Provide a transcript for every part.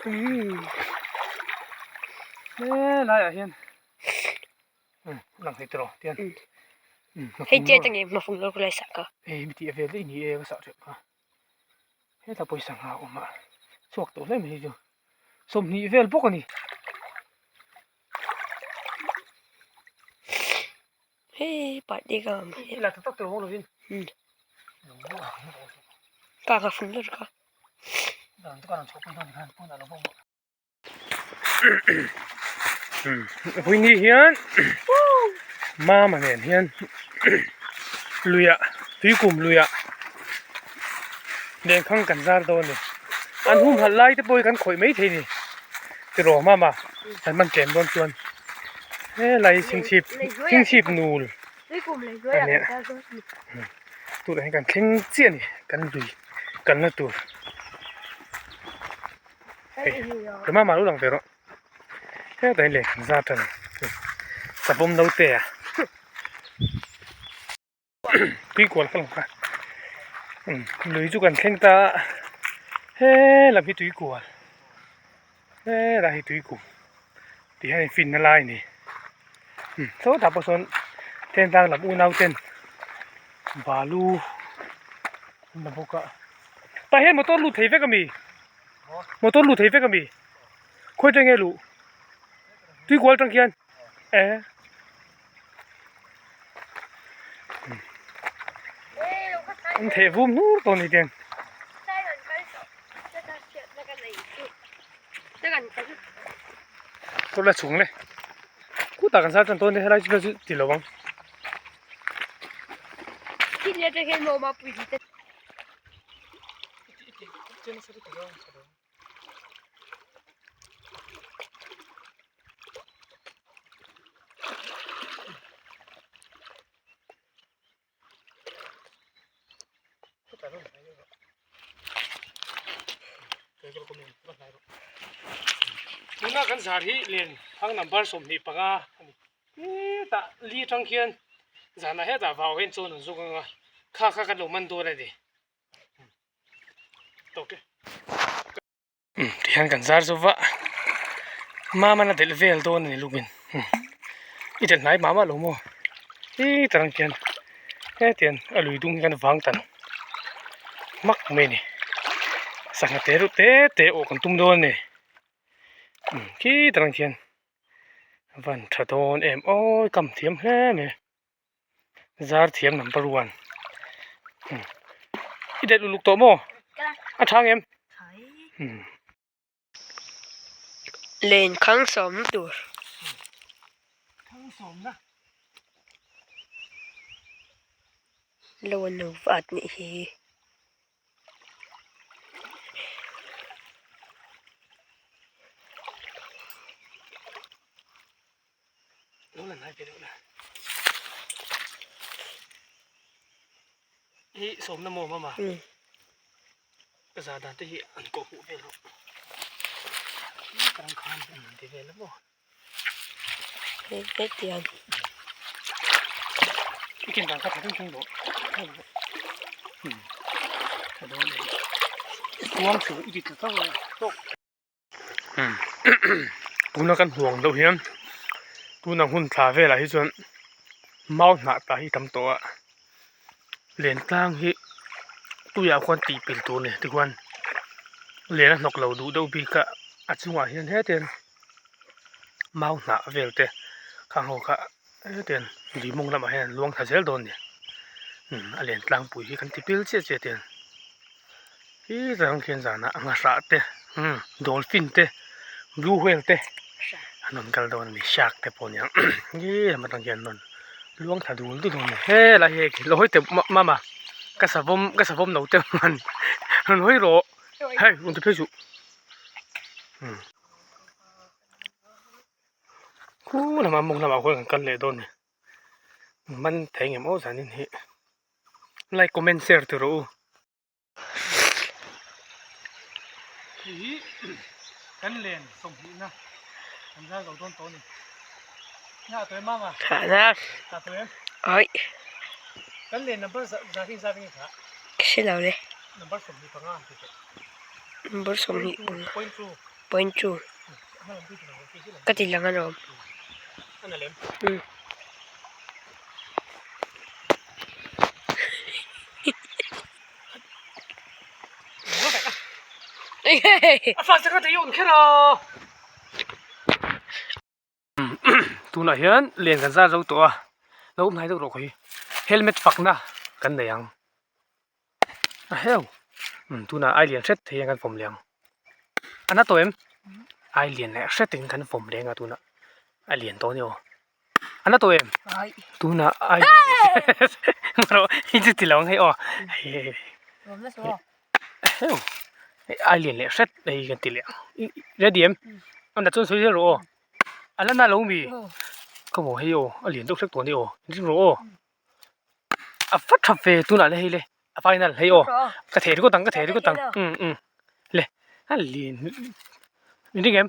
He laiah hian lang thei tawh tian hei tia tang em hmafung lawk lai sah ka hei mi tih vel daih ni e ka sah teuh kha hetah pawisa nghah a awm a chhuak tawh hle mai hei chu 20 vel bawk a ni. Hei party ka awm hi la tak tak tur hawng lovin ka ka fun ber ka dan chu ka rawn chhuah pui dawn khan pawnah lo bawk Vawiini hian mama nen hian luiah tuikum luiah lenkhang kan zar dawn a ni an humhalh lai te pawh hi kan khawih mai thei a ni tiraw mama an man tlem dawn chuan helai chhingchhip chhingchhip nul a nia tunah hian kan thleng chiah a ni kan lui kalna tur. Hei tumah mah lo lang ve rawh hetah hian lehkha zar tan savawm naute a tui kual ka lang kha lui chu kan thleng ta a he lam hi tui kual helai hi tui kum tih hian in finna lai a ni sawtah pawh sawn tentlang lam unau ten balu an la bawk a tah hian motor lut thei vek ami motor lut thei vek ami khawi atang nge luh tui kual atang khian e an theh vum hnur tawh ni ten. Tawh la chhung le khutah kan zar tan dawn helai chu ti lo ang. Tuna kan zar hi len hang number 25 a ni hetah li atang khian zanah hetah vau hian chawn an zawk anga kha kha kan lo man dawn a ni tawk e. Tihian kan zar zauh va mama a delh vel dawn a ni lukin i delh hnai mah mah lo maw hi tarang khian hetiang a lui dung hi kan vang tan hmak mai a ni sangha te reuh te te awh kan tum dawn a ni khi tarang khian a van tha dawn em awi kam thiam hle mai. Zar thiam number one i delh uluk tawh maw a tha ngem len khang sawm tur khang sawm na lo an lo vat nih hi. Lo la hnai ve deuh la. Hi sawmna maw mama. Ka za dan te hi an kawh hmuh vel rawh. Hi tarang khan an ti vel a maw. Hei hetiang. I ken dan kha tha deuh thung rawh. Tha dawn e. Kuang chu i ti tla tauh a. Tawk. Tuna kan hmuh ang deuh hian tuna hun thla velah hi chuan mau hnah tah hi tam tawh a len tlang hi tuiah khuan tih pilh tur a ni tikhuan len a hnawk lo duh deuh bik a a chungah hian hetiang mau hnah vel te khang ho kha hetiang lui mawng lamah hian an luang thla zel dawn a ni a len tlangpui hi kan ti pil chiah chiah tiang. Hi rang khian zanah a nghahrah te dolphin te blue whale te an rawn kal dawn a ni shark te pawh aniang hi lam atang khian an rawn luang thla dul dul dawn a ni helai hi hei lo hawi teh mama ka savawm ka savawm no te hman rawn hawi rawh hei rawn ti phei suh khu lamah mawng lamah khuan kan kal leh dawn a ni man thei ngem aw zanin hi like comment share tur rawh u. Hei hi kan len sawmhnihna kan zar zo dawn tawh a ni. Hna a tawi mama? Hna. Hna a tawi em? Awi. Kan len number za hi zat nge kha? Ka hre lo le. Number 25 an ti teh. Number 25. Point 2. Point 2 ka ti lang alawm. Umm. Tunah hian len kan zar zo tawh a lo hnai deuh rawh khawi helmet fakna kan nei ang a heu tunah ai lian hret thei hian kan fawm leh ang a na tawh em ai lian leh hret in kan fawm leng a tunah a lian tawh a ni aw a na tawh em tunah ai rawh i chu ti lo ang hei aw hei ai lian leh hret hei kan ti leh ang ready em a na chuan sawi zel rawh aw a la na lo mi ka maw hei aw a lian deuh hlek tawh a ni aw ring rawh aw a va tha ve tunah le hei le a final hei aw ka thei ringawt ang ka thei ringawt ang um um le a lian in ring em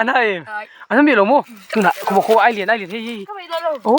a na em a na miah lo maw tunah ka maw khaw ai lian ai lian hei hei aw.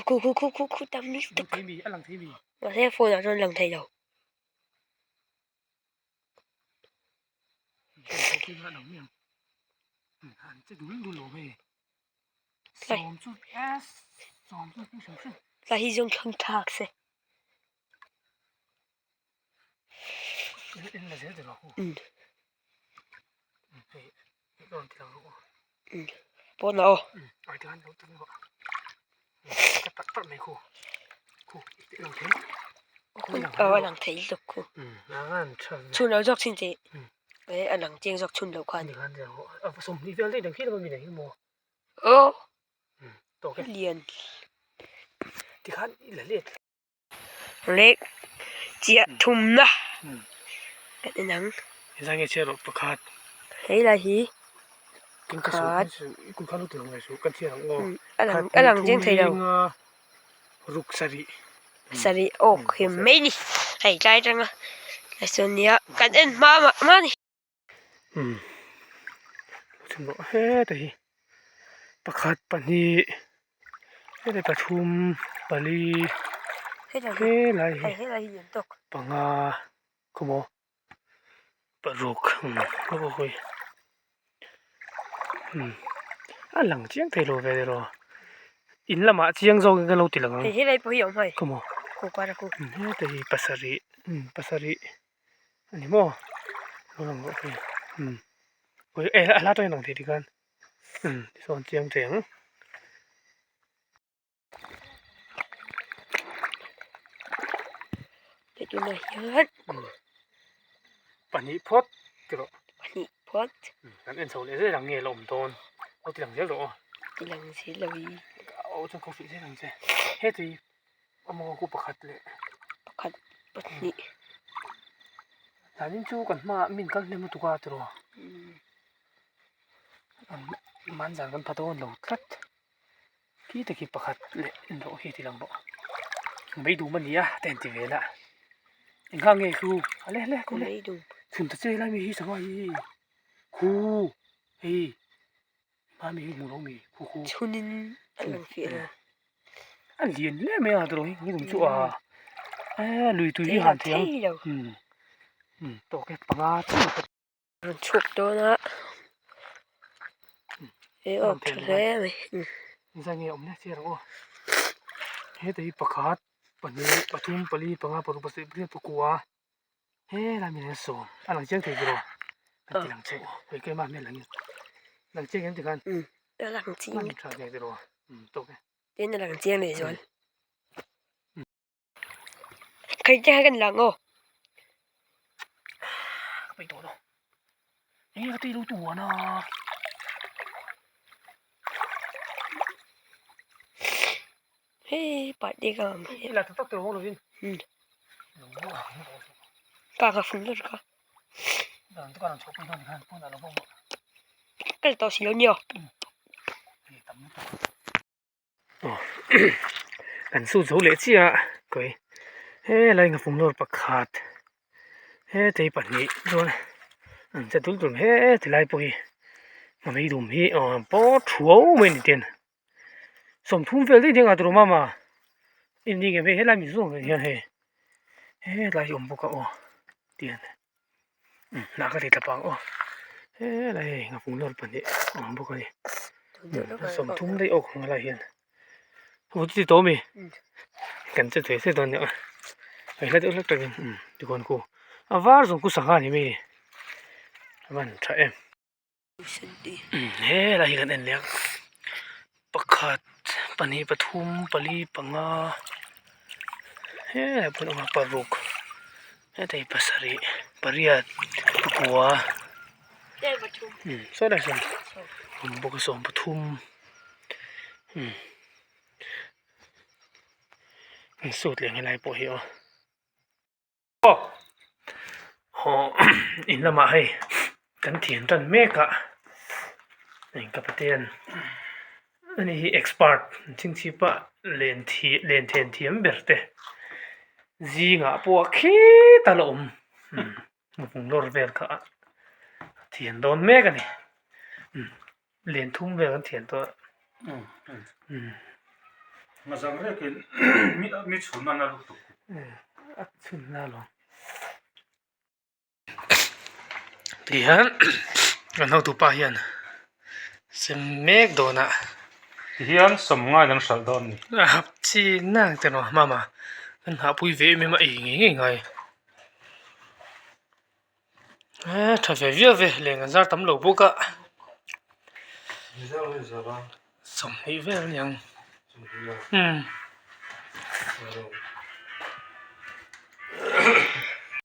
Khu khu khu khu khu tam lutuk mahse phone ah chuan lang thei lo. Tlai hi zawng thleng thlak se. Pawn ah aw. Aw a lang thei lutuk khu. Chhun lo zawk chin teh. A lang chiang zawk chhun lo khan. Aw lian. Lek chiah thumna kan en ang. Hei lai hi pakhat a lang chiang thei lo sarih awk hi mai a ni hei tlai atanga chuan nia kan en hma mah mah a ni. Heta hi pakhat pahnih heta pathum pali helai hi panga khawmaw paruk a lang chiang thei lo ve rawh in lamah chiang zawk in ka lo ti lang ang khawmaw heta hi pasarih pasarih. A ni maw lo lang rawh hei umm e a hla tawng in lang thei tikhan umm tisawn chiang thei ang. Hei tunah hian pahnih phawt ti rawh pahnih phawt kan en chho leh zel ang nge la awm dawn lo ti lang zel rawh aw ti lang zel lo i aw chuan khaw fih zel ang che heti A maw khu pakhat leh pakhat pahnih zanin chu kan hmaah min kal hnem lutuk a tiraw man zan kan pha dawn lo tlat khi te khi pakhat leh englo hi ti lang bawk mai dum a ni a te an ti vel a engkha nge khu a le le khu le chhun ta che lai mi hi sangha hi khu hei. A mi hi hmuh loh mi khu khu. Chhunin a lang fiah lo. A lian hle mai a tawh hi hi tum chu a e lui tui hi han thei ang umm umm tawk e panga chiah ka rawn chhuak dawn a e awk tha hle mai zan nge awm hle chiar ang aw heta hi pakhat pahnih pathum pali panga paruk pasarih pariat pakua helai mi hian sawm a lang chiang thei tiraw kan ti lang che hei keimah hmel ang in lang chiang em tikhan a lang chiang tha thei tiraw tawk e tin a lang chiang leh zual khawi te kha kan lang aw ka peih tawh lo eng ka tei lo tuan a Hei party ka awm hi. La tak tak tur awm lovin. Pa ka fun ber ka. Dan tu kan chho pui dawn khan pun alo bawm. Kal tawh si lo nio. Oh kan su zo leh chiah a kawih helai nga fung lawr pakhat hetei pahnih chuan an che dul dul he tilai pawh hi a mei dum hi aw pawt thuau mai a ni ten. Sawmthum vel daih daih ang a tur mama in ni nge helai mi zawng hian hei helai hi awm bawk a aw tihian hnah ka ti tla pang aw helai hei ngapung lawr pahnih a awm bawk a ni sawmthum daih awk ang helai hian aw chuti tawh ami kan che thei thei dawn nia hei hla deuh hlek takin tikhuan khu a var zawng khu sangha a ni mai a van tha em. Helai hi kan en leh a pakhat pahnih pathum pali panga helai pawh an awm a paruk heta hi pasarih pariat pakua saw lai sawn awm bawk a sawm pathum an sut leh helai pawh hi aw. Aw in lamah hei kan thian tan mek a hei ka patean ani hi expert chingchip a len thi len then thiam ber te zingah pawh a khita la awm mipum lawr vel kha a thian dawn mek a ni len thum vel kan thian tawh a. A chhun na alawm tihian kan hotupa hian sem mek dawn a tihian sawmngai an hralh dawn a ni a hap chi nang te rawh mama kan hahpui ve em em a ei ngei ngei ngai e tha ve viau ve leng an zar tam lo bawk a sawmhnih vel a ni ang umm.